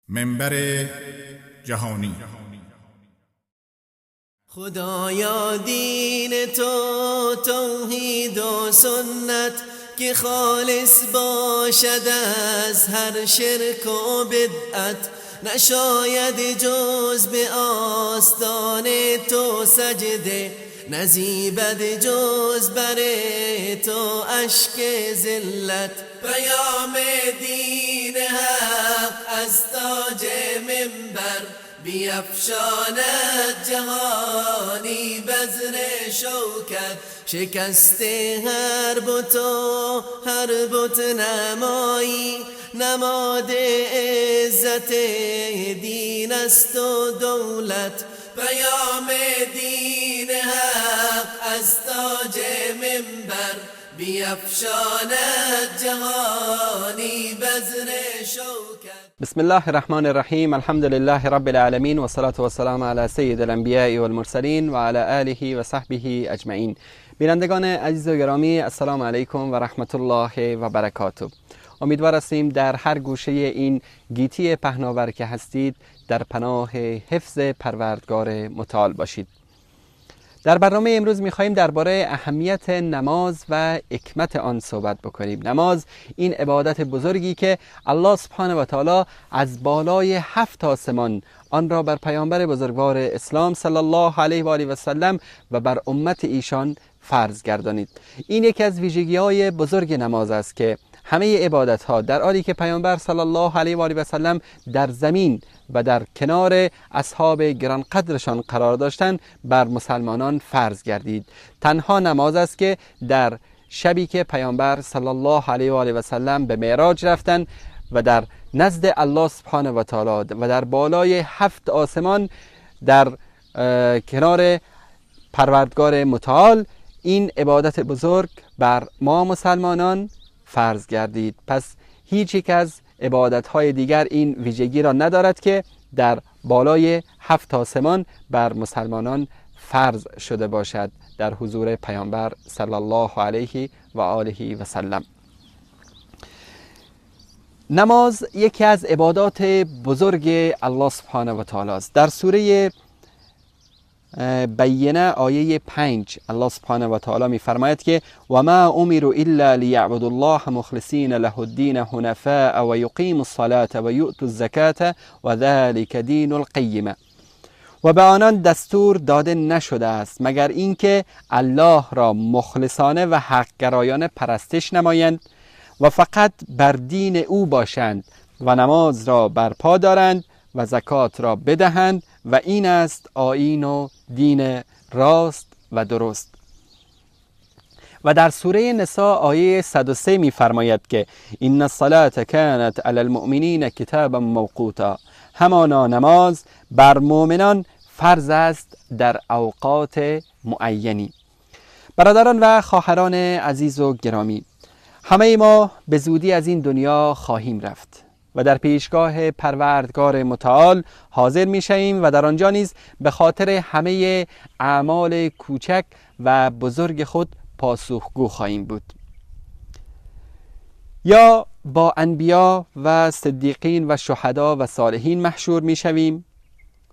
منبر جهانی. خدایا دین تو توحید و سنت که خالص باشد از هر شرک و بدعت، نشاید جز به آستان تو سجده، نزیبد جز بر تو اشک ذلت. پیام دین حق از تاج منبر بیفشاند جهانی بذر شوکت. شکست هر بت و هر بت نمایی، نماد عزت دین است و دولت. پیام دین حق از تاج منبر بیفشاند جهانی بذر شوکت. بسم الله الرحمن الرحیم. الحمد لله رب العالمین و صلاة و سلام علی سید الانبیاء والمرسلین و علی آله و صحبه اجمعین. بینندگان عزیز و گرامی، السلام علیکم و رحمت الله و برکاته. امیدوار هستیم در هر گوشه این گیتی پهناور که هستید در پناه حفظ پروردگار متعال باشید. در برنامه امروز می‌خواهیم درباره اهمیت نماز و حکمت آن صحبت بکنیم. نماز این عبادت بزرگی که الله سبحانه و تعالی از بالای 7 آسمان آن را بر پیامبر بزرگوار اسلام صلی الله علیه و آله و سلم و بر امت ایشان فرض گردانید. این یکی از ویژگی‌های بزرگ نماز است که همه عبادت ها در حالی که پیامبر صلی الله علیه و آله و سلم در زمین و در کنار اصحاب گرانقدرشان قرار داشتند بر مسلمانان فرض گردید. تنها نماز است که در شبی که پیامبر صلی الله علیه و آله و سلم به معراج رفتند و در نزد الله سبحانه و تعالی و در بالای 7 آسمان در کنار پروردگار متعال این عبادت بزرگ بر ما مسلمانان فرض گردید. پس هیچ یک از عبادت‌های دیگر این ویژگی را ندارد که در بالای 7 آسمان بر مسلمانان فرض شده باشد در حضور پیامبر صلی الله علیه و آله و سلم. نماز یکی از عبادات بزرگ الله سبحانه و تعالی است. در سوره بینه آیه 5 الله سبحانه و تعالی می فرماید که و ما امروا الا لیعبدوا الله مخلصین له الدین حنفاء و یقیموا الصلاة و یؤتوا الزکاة و ذلک دین القیمه. و به آنان دستور داده نشده است مگر اینکه الله را مخلصانه و حقگرایانه پرستش نمایند و فقط بر دین او باشند و نماز را برپا دارند و زکات را بدهند و این است آیین و دین راست و درست. و در سوره نساء آیه 103 می فرماید که ان الصلاة کانت علی المؤمنین کتابا موقوتا، همانا نماز بر مؤمنان فرض است در اوقات معینی. برادران و خواهران عزیز و گرامی، همه ما به زودی از این دنیا خواهیم رفت و در پیشگاه پروردگار متعال حاضر می شویم و در آنجا نیز به خاطر همه اعمال کوچک و بزرگ خود پاسخگو خواهیم بود. یا با انبیا و صدیقین و شهدا و صالحین محشور می شویم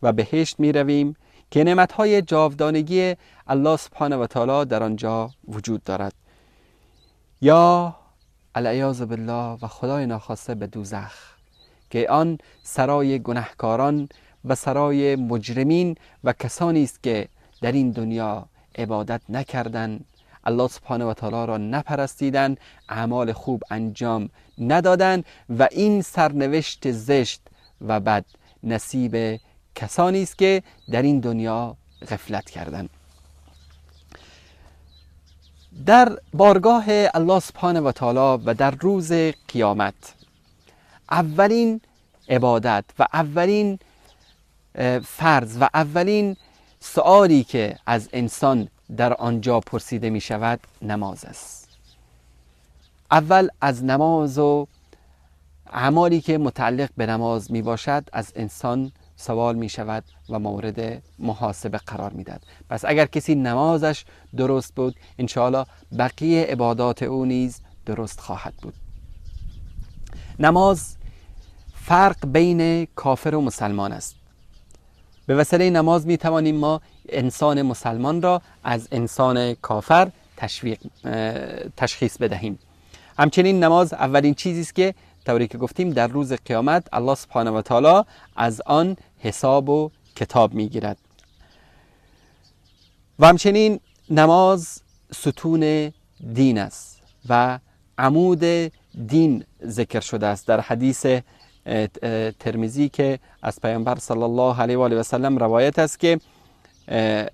و بهشت می رویم که نعمتهای جاودانگی الله سبحانه و تعالی در آنجا وجود دارد، یا العیاذ بالله و خدای ناخواسته به دوزخ که آن سرای گناهکاران و سرای مجرمین و کسانی است که در این دنیا عبادت نکردند، الله سبحانه و تعالی را نپرستیدند، اعمال خوب انجام ندادند و این سرنوشت زشت و بد نصیب کسانی است که در این دنیا غفلت کردند. در بارگاه الله سبحانه و تعالی و در روز قیامت اولین عبادت و اولین فرض و اولین سؤالی که از انسان در آنجا پرسیده می شود نماز است. اول از نماز و اعمالی که متعلق به نماز می باشد از انسان سوال می شود و مورد محاسبه قرار می دهد. پس اگر کسی نمازش درست بود انشاءالله بقیه عبادات او نیز درست خواهد بود. نماز فرق بین کافر و مسلمان است. به وسیله نماز می توانیم ما انسان مسلمان را از انسان کافر تشخیص بدهیم. همچنین نماز اولین چیزی است که طوری که گفتیم در روز قیامت الله سبحانه و تعالی از آن حساب و کتاب می گیرد. و همچنین نماز ستون دین است و عمود دین ذکر شده است در حدیث ترمذی که از پیامبر صلی الله علیه و آله و سلم روایت است که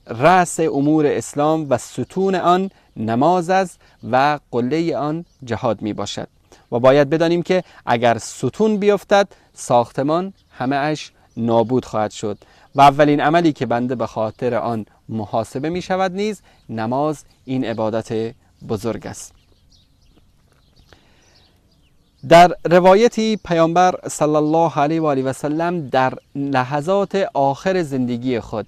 رأس امور اسلام و ستون آن نماز است و قله آن جهاد می باشد. و باید بدانیم که اگر ستون بیفتد ساختمان همه اش نابود خواهد شد و اولین عملی که بنده به خاطر آن محاسبه می شود نیز نماز، این عبادت بزرگ است. در روایتی پیامبر صلی الله علیه و آله و سلم در لحظات آخر زندگی خود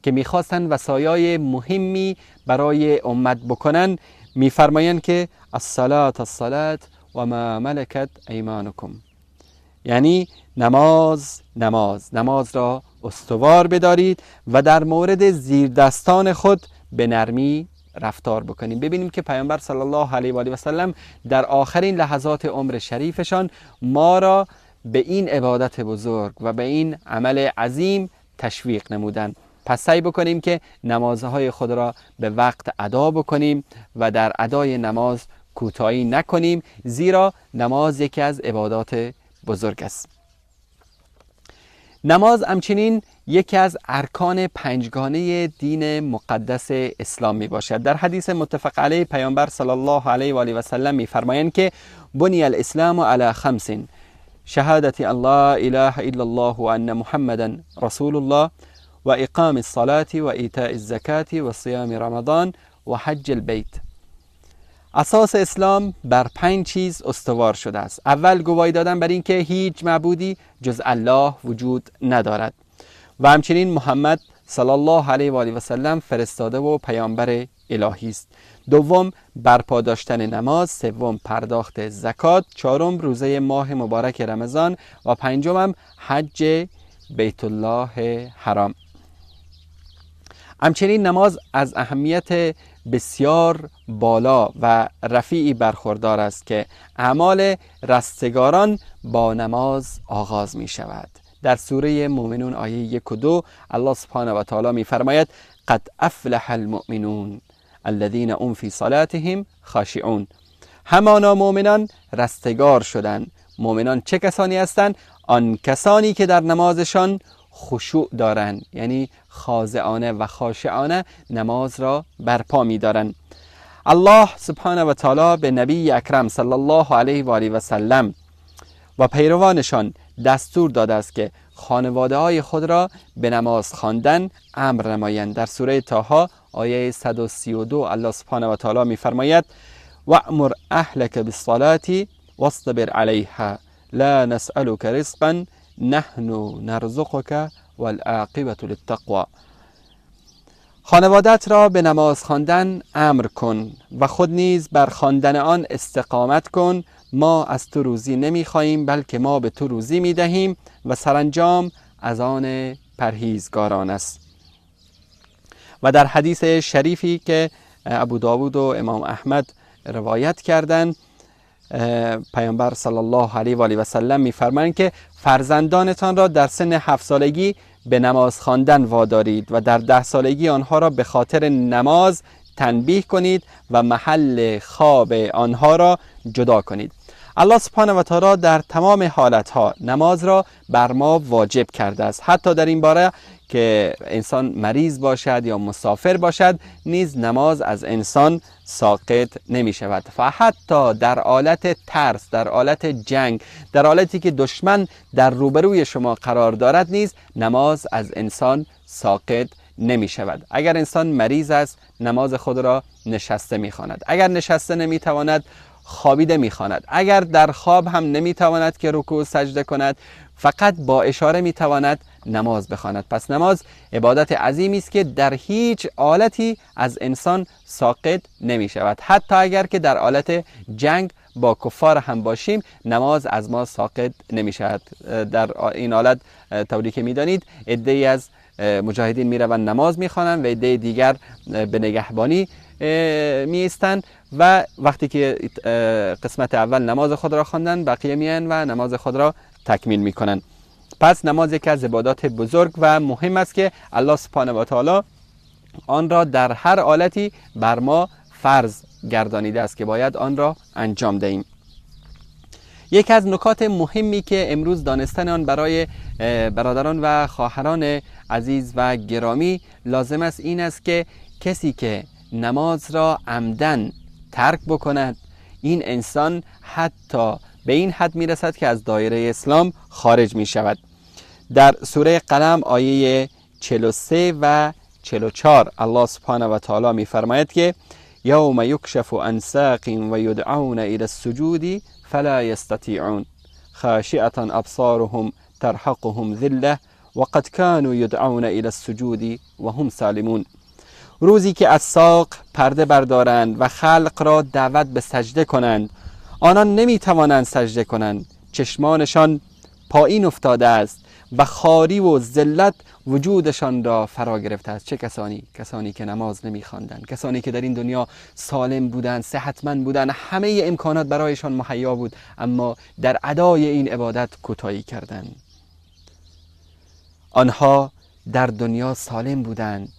که میخواستند وصایای مهمی برای امت بکنن، میفرمایند که الصلاة الصلاة و ما ملکت ایمانکم، یعنی نماز نماز، نماز را استوار بدارید و در مورد زیردستان خود به نرمی رفتار بکنیم. ببینیم که پیامبر صلی الله علیه و آله و سلم در آخرین لحظات عمر شریفشان ما را به این عبادت بزرگ و به این عمل عظیم تشویق نمودند. پس سعی بکنیم که نمازهای خود را به وقت ادا بکنیم و در ادای نماز کوتاهی نکنیم، زیرا نماز یکی از عبادات بزرگ است. نماز همچنین یکی از ارکان پنجگانه دین مقدس اسلام می باشد. در حدیث متفق علیه پیامبر صلی الله علیه و آله و سلم می فرمایند که بنی الاسلام علی خمس، شهادت ان لا اله الا الله و ان محمدا رسول الله و اقام الصلاة و ایتاء الزکاة و صیام رمضان و حج البیت. اساس اسلام بر 5 چیز استوار شده است. اول، گواهی دادن بر اینکه هیچ معبودی جز الله وجود ندارد و همچنین محمد صلی الله علیه و آله و سلم فرستاده و پیامبر الهی است. دوم، برپا داشتن نماز. سوم، پرداخت زکات. چهارم، روزه ماه مبارک رمضان و پنجم، حج بیت الله حرام. همچنین نماز از اهمیت بسیار بالا و رفیعی برخوردار است که اعمال رستگاران با نماز آغاز می شود. در سوره مومنون آیه 1 و 2 الله سبحانه و تعالی می فرماید قد افلح المؤمنون الذین هم فی صلاتهم خاشعون. همانا مؤمنان رستگار شدند. مؤمنان چه کسانی هستند؟ آن کسانی که در نمازشان خشوع دارند، یعنی خاضعانه و خاشعانه نماز را برپا می دارند. الله سبحانه و تعالی به نبی اکرم صلی الله علیه و آله و سلم و پیروانشان دستور داده است که خانواده های خود را به نماز خواندن امر نمایند. در سوره طه آیه 132 الله سبحانه و تعالی می فرماید وَأْمُرْ أَهْلَكَ بِالصَّلَاةِ وَاصْطَبِرْ عَلَيْهَا لَا نَسْأَلُكَ رِزْقًا نحن نرزقك والعاقبة للتقوى. خانوادت را به نماز خواندن امر کن و خود نیز بر خواندن آن استقامت کن. ما از تو روزی نمی خواهیم بلکه ما به تو روزی می دهیم و سرانجام از آن پرهیزگاران است. و در حدیث شریفی که ابو داود و امام احمد روایت کردند، پیامبر صلی الله علیه و آله و سلم می‌فرمایند که فرزندانتان را در سن 7 سالگی به نماز خواندن وادارید و در 10 سالگی آنها را به خاطر نماز تنبیه کنید و محل خواب آنها را جدا کنید. الله سبحانه و تعالی در تمام حالتها نماز را بر ما واجب کرده است. حتی در این باره که انسان مریض باشد یا مسافر باشد نیز نماز از انسان ساقط نمی شود. و حتی در حالت ترس، در حالت جنگ، در حالتی که دشمن در روبروی شما قرار دارد نیز نماز از انسان ساقط نمی شود. اگر انسان مریض است نماز خود را نشسته می خواند، اگر نشسته نمی تواند خوابیده می خواند، اگر در خواب هم نمی تواند که رکوع و سجده کند فقط با اشاره می تواند نماز بخواند. پس نماز عبادت عظیمی است که در هیچ حالتی از انسان ساقط نمی شود، حتی اگر که در حالت جنگ با کفار هم باشیم نماز از ما ساقط نمی شود. در این حالت طوری که می دانید عده‌ای از مجاهدین می روند نماز می خوانند و عده دیگر به نگهبانی می ایستند و وقتی که قسمت اول نماز خود را خواندن بقیه میان و نماز خود را تکمیل می کنند. پس نماز یکی از عبادات بزرگ و مهم است که الله سبحانه و تعالی آن را در هر حالتی بر ما فرض گردانیده است که باید آن را انجام دهیم. یکی از نکات مهمی که امروز دانستن آن برای برادران و خواهران عزیز و گرامی لازم است این است که کسی که نماز را عمدن ترک بکند این انسان حتی به این حد میرسد که از دایره اسلام خارج می شود. در سوره قلم آیه 43 و 44 الله سبحانه و تعالی می فرماید که یوم یکشف عن ساق و یدعون الی السجود فلا یستطیعون خاشعة ابصارهم ترهقهم ذله وقد كانوا یدعون الی السجود وهم سالمون. روزی که از ساق پرده بردارند و خلق را دعوت به سجده کنند، آنان نمی توانند سجده کنند، چشمانشان پایین افتاده است و خواری و ذلت وجودشان را فرا گرفته است. چه کسانی؟ کسانی که نماز نمی‌خواندند، کسانی که در این دنیا سالم بودند، صحتمند بودند، همه امکانات برایشان مهیا بود، اما در ادای این عبادت کوتاهی کردند. آنها در دنیا سالم بودند،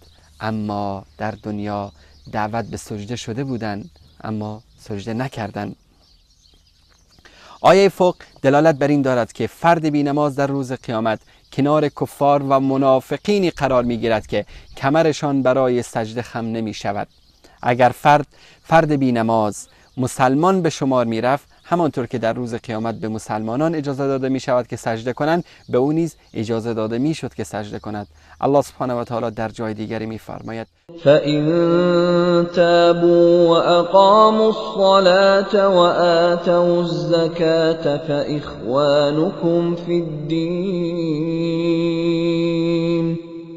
اما در دنیا دعوت به سجده شده بودند، اما سجده نکردند. آیه فوق دلالت بر این دارد که فرد بی نماز در روز قیامت کنار کفار و منافقینی قرار می گیرد که کمرشان برای سجده خم نمی شود. اگر فرد بی نماز مسلمان به شمار می رفت، همانطور که در روز قیامت به مسلمانان اجازه داده می شود که سجده کنند، به او نیز اجازه داده می شد که سجده کند. الله سبحانه و تعالی در جای دیگری می فرماید فَإِن تَابُوا وَأَقَامُوا الصَّلَاةَ وَآتَوُا الزَّكَاةَ فَإِخْوَانُكُمْ فِي الدِّينِ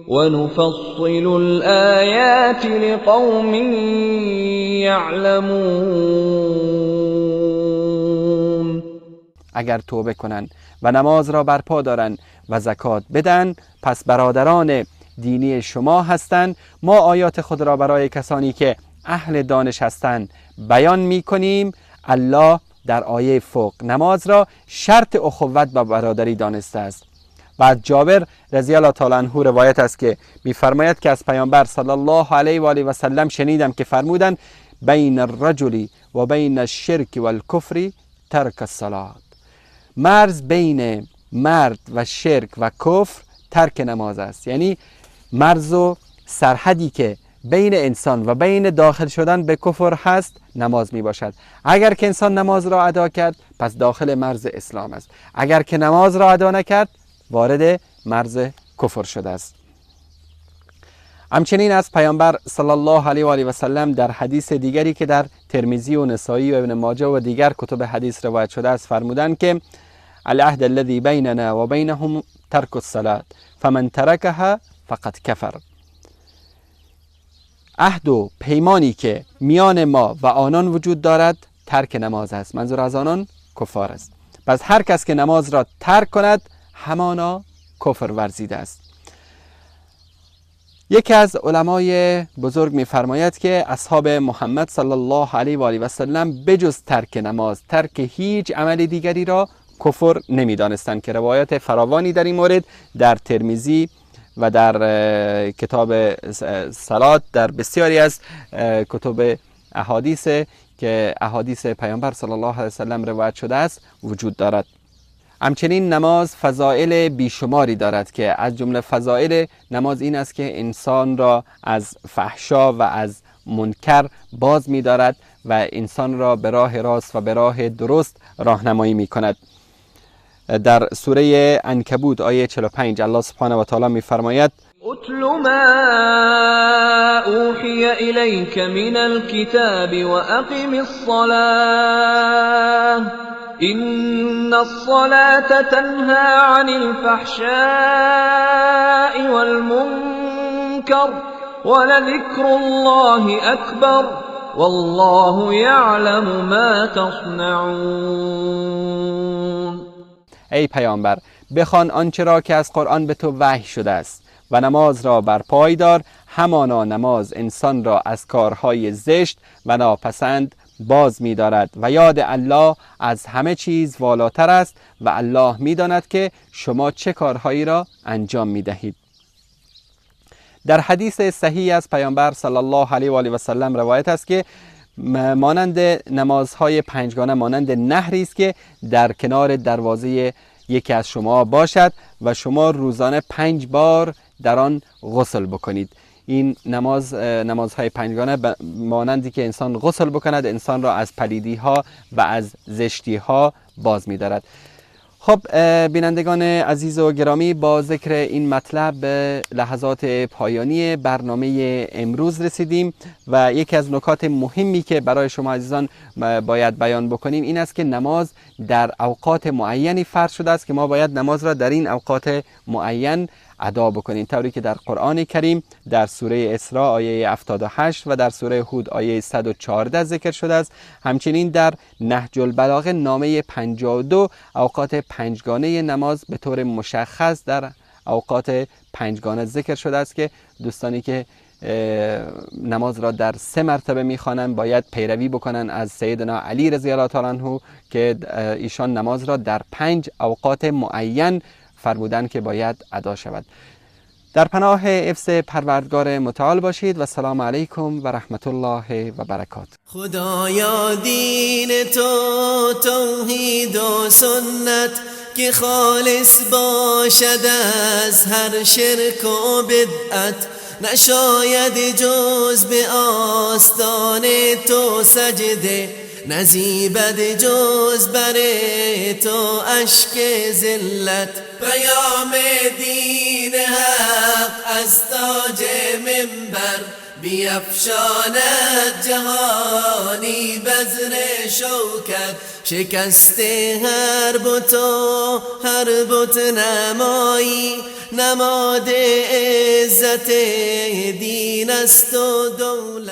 وَنُفَصِّلُ الْآيَاتِ لِقَوْمٍ يَعْلَمُونَ. اگر توبه کنند و نماز را برپا دارند و زکات بدن، پس برادران دینی شما هستند. ما آیات خود را برای کسانی که اهل دانش هستند بیان می کنیم. الله در آیه فوق نماز را شرط اخوت و برادری دانسته است. و از جابر رضی الله تعالی عنه روایت است که می‌فرماید که از پیامبر صلی الله علیه و آله و سلم شنیدم که فرمودند بین الرجل و بین الشرک والکفر ترک الصلاة. مرز بین مرد و شرک و کفر ترک نماز است. یعنی مرز و سرحدی که بین انسان و بین داخل شدن به کفر هست نماز می باشد. اگر که انسان نماز را ادا کرد پس داخل مرز اسلام است، اگر که نماز را ادا نکرد وارد مرز کفر شده است. همچنین از پیامبر صلی الله علیه و آله و سلم در حدیث دیگری که در ترمذی و نسائی و ابن ماجه و دیگر کتب حدیث روایت شده است فرمودند که العهد الذي بیننا و بینهم ترک الصلاة فمن ترکها فقد کفر. عهد و پیمانی که میان ما و آنان وجود دارد ترک نماز است. منظور از آنان کفار است. پس هر کس که نماز را ترک کند همانا کفر ورزیده است. یکی از علمای بزرگ می‌فرماید که اصحاب محمد صلی الله علیه و آله و سلم بجز ترک نماز ترک هیچ عمل دیگری را کفر نمی‌دانستند که روایت فراوانی در این مورد در ترمذی و در کتاب صلات در بسیاری از کتب احادیث که احادیث پیامبر صلی الله علیه و سلم روایت شده است وجود دارد. همچنین نماز فضائل بیشماری دارد که از جمله فضائل نماز این است که انسان را از فحشا و از منکر باز می دارد و انسان را به راه راست و به راه درست راهنمایی می کند. در سوره عنکبوت آیه 45 الله سبحانه و تعالی می فرماید اتل ما اوحی الیک من الكتاب واقم الصلاة إن الصلاة تنهى عن الفحشاء والمنكر ولذكر الله أكبر والله يعلم ما تصنعون. ای پیامبر، بخوان آنچه را که از قرآن به تو وحی شده است و نماز را بر پای دار، همانا نماز انسان را از کارهای زشت و ناپسند باز می دارد و یاد الله از همه چیز والاتر است و الله می داند که شما چه کارهایی را انجام می دهید. در حدیث صحیح از پیامبر صلی الله علیه و آله و سلم روایت است که مانند نمازهای پنجگانه مانند نهری است که در کنار دروازه یکی از شما باشد و شما روزانه 5 بار در آن غسل بکنید. این نمازهای پنجگانه مانندی که انسان غسل بکند انسان را از پلیدی ها و از زشتی ها باز می دارد. خب بینندگان عزیز و گرامی، با ذکر این مطلب به لحظات پایانی برنامه امروز رسیدیم و یکی از نکات مهمی که برای شما عزیزان باید بیان بکنیم این است که نماز در اوقات معینی فرض شده است که ما باید نماز را در این اوقات معین ادا بکنیم، طوری که در قرآن کریم در سوره اسراء آیه 78 و در سوره هود آیه 114 ذکر شده است. همچنین در نهج البلاغه نامه 52 اوقات پنجگانه نماز به طور مشخص در اوقات پنجگانه ذکر شده است که دوستانی که نماز را در 3 مرتبه میخوانند باید پیروی بکنن از سیدنا علی رضی الله تعالی عنه که ایشان نماز را در 5 اوقات معین فرمودن که باید ادا شود. در پناه حفظ پروردگار متعال باشید و سلام علیکم و رحمت الله و برکات. خدایا دین تو توحید و سنت که خالص باشد از هر شرک و بدعت، نشاید جز به آستان تو سجده، نزیبد جز بر تو اشک ذلت. پیام دین حق از تاج منبر بیفشاند جهانی بذر شوکت، شکست هر بت و هر بت نمایی، نماد عزت دین است و دولت.